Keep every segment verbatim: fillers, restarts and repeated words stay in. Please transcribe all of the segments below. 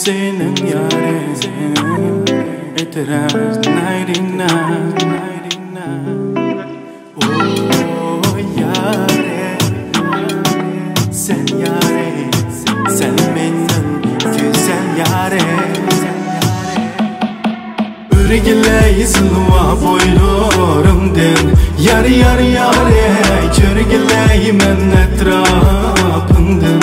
سېنىڭ يارىڭ ئېتىراز نايرىنا. ئوي يارىم، سەن يارىم، سەن مېنىڭ گۈزەل يارىم. ئۆرگىلەي زىلۋا بويلىرىڭدىن، يار، يار، يارەي، چۆرگىلەيمەن ئەتراپىڭدىن.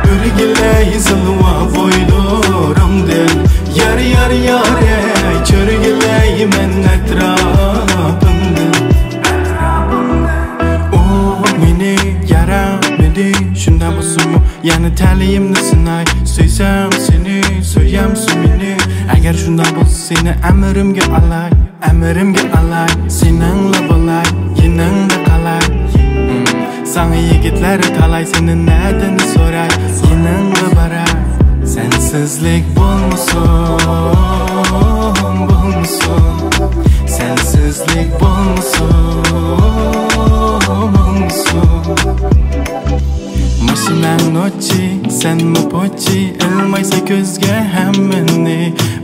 ئۆرگىلەي زىلۋا بويلىرىڭدىن، يار، يار، يارەي، چۆرگىلەيمەن ئەتراپىڭدىن. ئۇ مېنى يارىمىدى، شۇنداق بولسىمۇ يەنە تەلىيىمنى سىناي. سۆيسەم سېنى، سۆيەمسۇ مېنى؟ ئەگەر شۇنداق بولسا، سېنى ئەمرىمگە ئالاي، ئەمرىمگە ئالاي. سېنىڭلا بولاي، يېنىڭدا قالاي. ساڭا يىگىتلەر تالاي، سېنى نەدىن سوراي؟ يېنىڭغا باراي. سەنسىزلىك بولمىسۇن، بولمىسۇن. سەنسىزلىك بولمىسۇن، بولمىسۇن. ماشىناڭ نوچى، سەنمۇ پوچى، ئىلمايسەن كۆزگە ھەممىنى.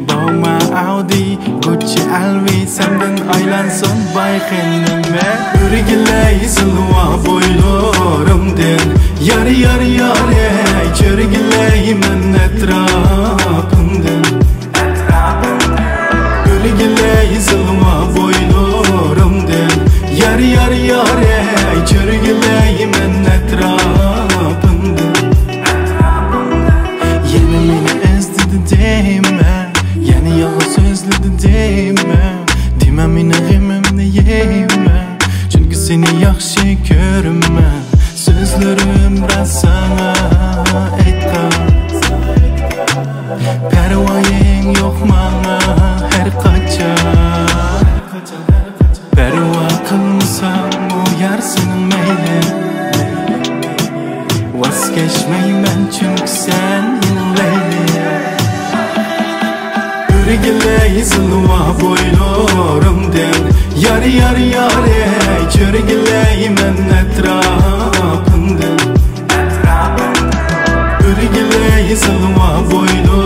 باۋما، ئاۋدى، گۇچچى، ئەلۋى، سەندىن ئايلانسۇن باي خېنىمى. ئۆرگىلەي زىلۋا بويلىرىڭدىن، يار، يار، يارەي، چۆرگىلەيمەن ئەتراپىڭدىن. ئۆرگىلەي زىلۋا بويلىرىڭدىن، يار، يار، يارەي، چۆرگىلەيمەن ئەتراپىڭدىن. يەنە مېنى ئىزدىدى دەيمەن، يەنە يالغان سۆزلىدى دەيمەن. دېمە مېنىڭ غېمىمنى يەيمەن، چۈنكى سېنى ياخشى كۆرىمەن. سۆزلىرىم راست ساڭا ئېيتقان. پەرۋايىڭ يوق ماڭا ھەر قاچان. پەرۋا قىلمىسام ئۇ يار سېنىڭ مەيلى. ۋاز كەچمەيمەن، چۈنكى سەن مېنىڭ لەيلى. ئۆرگىلەي زىلۋا بويلىرىڭدىن، يار، يار، يارەي، چۆرگىلەيمەن ئەتراپىڭدىن. ئۆرگىلەي زىلۋا بويلىرىڭدىن،